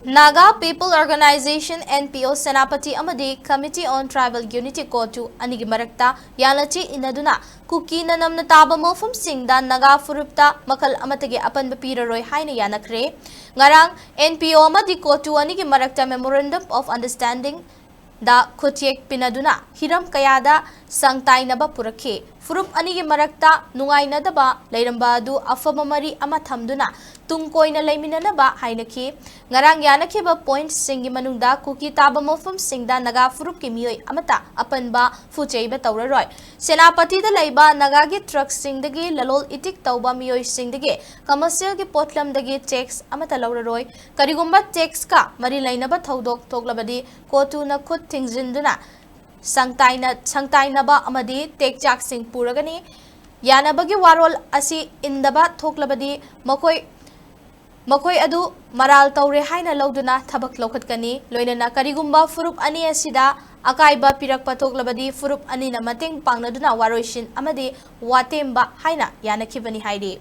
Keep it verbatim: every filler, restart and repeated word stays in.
Naga People Organization, N P O, Senapati ꯑꯃꯗꯤ Committee on Tribal Unity, ꯀꯣꯇꯨ ꯑꯅꯤꯒꯤ ꯃꯔꯛꯇ ꯌꯥꯅꯆꯦ ꯏꯟꯅꯗꯨꯅ ꯀꯨꯀꯤꯅ ꯅꯝꯅ ꯇꯥꯕ ꯃꯐꯝꯁꯤꯡꯗ ꯅꯥꯒꯥ ꯐꯨꯔꯨꯞꯇ ꯃꯈꯜ ꯑꯃꯠꯇꯒꯤ ꯑꯄꯟꯕ ꯄꯤꯔꯔꯣꯏ ꯍꯥꯏꯅ ꯌꯥꯅꯈ꯭ꯔꯦ꯫ ꯉꯔꯥꯡ N P O ꯑꯃꯗꯤ ꯀꯣꯇꯨ ꯑꯅꯤꯒꯤ ꯃꯔꯛꯇ Memorandum of Understanding ꯗ ꯈꯨꯠꯌꯦꯛ ꯄꯤꯅꯗꯨꯅ ꯍꯤꯔꯝ ꯀꯌꯥꯗ ꯁꯪꯇꯥꯏꯅꯕ ꯄꯨꯔꯛꯈꯤ꯫ ꯐꯨꯔꯨꯞ ꯑꯅꯤꯒꯤ ꯃꯔꯛꯇ ꯅꯨꯡꯉꯥꯏꯅꯗꯕ ꯂꯩꯔꯝꯕ ꯑꯗꯨ ꯑꯐꯕ ꯃꯔꯤ ꯑꯃ ꯊꯝꯗꯨꯅ ꯇꯨꯡ ꯀꯣꯏꯅ ꯂꯩꯃꯤꯟꯅꯅꯕ ꯍꯥꯏꯅꯈꯤ꯫ ꯉꯔꯥꯡ ꯌꯥꯅꯈꯤꯕ ꯄꯣꯏꯟꯠꯁꯤꯡꯒꯤ ꯃꯅꯨꯡꯗ ꯀꯨꯀꯤ ꯇꯥꯕ ꯃꯐꯝꯁꯤꯡꯗ ꯅꯥꯒꯥ ꯐꯨꯔꯨꯞꯀꯤ ꯃꯤꯑꯣꯏ ꯑꯃꯠꯇ ꯑꯄꯟꯕ ꯐꯨꯆꯩꯕ ꯇꯧꯔꯔꯣꯏ꯫ ꯁꯦꯅꯥꯄꯇꯤꯗ ꯂꯩꯕ ꯅꯥꯒꯥꯒꯤ ꯇ꯭ꯔꯛꯁꯤꯡꯗꯒꯤ ꯂꯂꯣꯜ ꯏꯇꯤꯛ ꯇꯧꯕ ꯃꯤꯑꯣꯏꯁꯤꯡꯗꯒꯤ ꯀꯃꯔꯁꯤꯌꯦꯜꯒꯤ ꯄꯣꯠꯂꯝꯗꯒꯤ ꯇꯦꯛꯁ ꯑꯃꯠꯇ ꯂꯧꯔꯔꯣꯏ꯫ ꯀꯔꯤꯒꯨꯝꯕ ꯇꯦꯛꯁꯀ ꯃꯔꯤ ꯂꯩꯅꯕ ꯊꯧꯗꯣꯛ ꯊꯣꯛꯂꯕꯗꯤ ꯀꯣꯇꯨꯅ ꯈꯨꯠ ꯊꯤꯡꯖꯤꯟꯗꯨꯅ ꯁꯪꯇꯥꯏꯅ-, ꯁꯪꯇꯥꯏꯅꯕ ꯑꯃꯗꯤ ꯇꯦꯛꯆꯥꯛꯁꯤꯡ ꯄꯨꯔꯒꯅꯤ꯫ ꯌꯥꯅꯕꯒꯤ ꯋꯥꯔꯣꯜ ꯑꯁꯤ ꯏꯟꯗꯕ ꯊꯣꯛꯂꯕꯗꯤ ꯃꯈꯣꯏ, ꯃꯈꯣꯏ ꯑꯗꯨ ꯃꯔꯥꯜ ꯇꯧꯔꯦ ꯍꯥꯏꯅ ꯂꯧꯗꯨꯅ ꯊꯕꯛ ꯂꯧꯈꯠꯀꯅꯤ꯫ ꯂꯣꯏꯅꯅ ꯀꯔꯤꯒꯨꯝꯕ ꯐꯨꯔꯨꯞ ꯑꯅꯤ ꯑꯁꯤꯗ ꯑꯀꯥꯏꯕ ꯄꯤꯔꯛꯄ ꯊꯣꯛꯂꯕꯗꯤ ꯐꯨꯔꯨꯞ ꯑꯅꯤꯅ ꯃꯇꯦꯡ ꯄꯥꯡꯅꯗꯨꯅ ꯋꯥꯔꯣꯏꯁꯤꯟ ꯑꯃꯗꯤ ꯋꯥꯇꯦꯝꯕ ꯍꯥꯏꯅ ꯌꯥꯅꯈꯤꯕꯅꯤ ꯍꯥꯏꯔꯤ꯫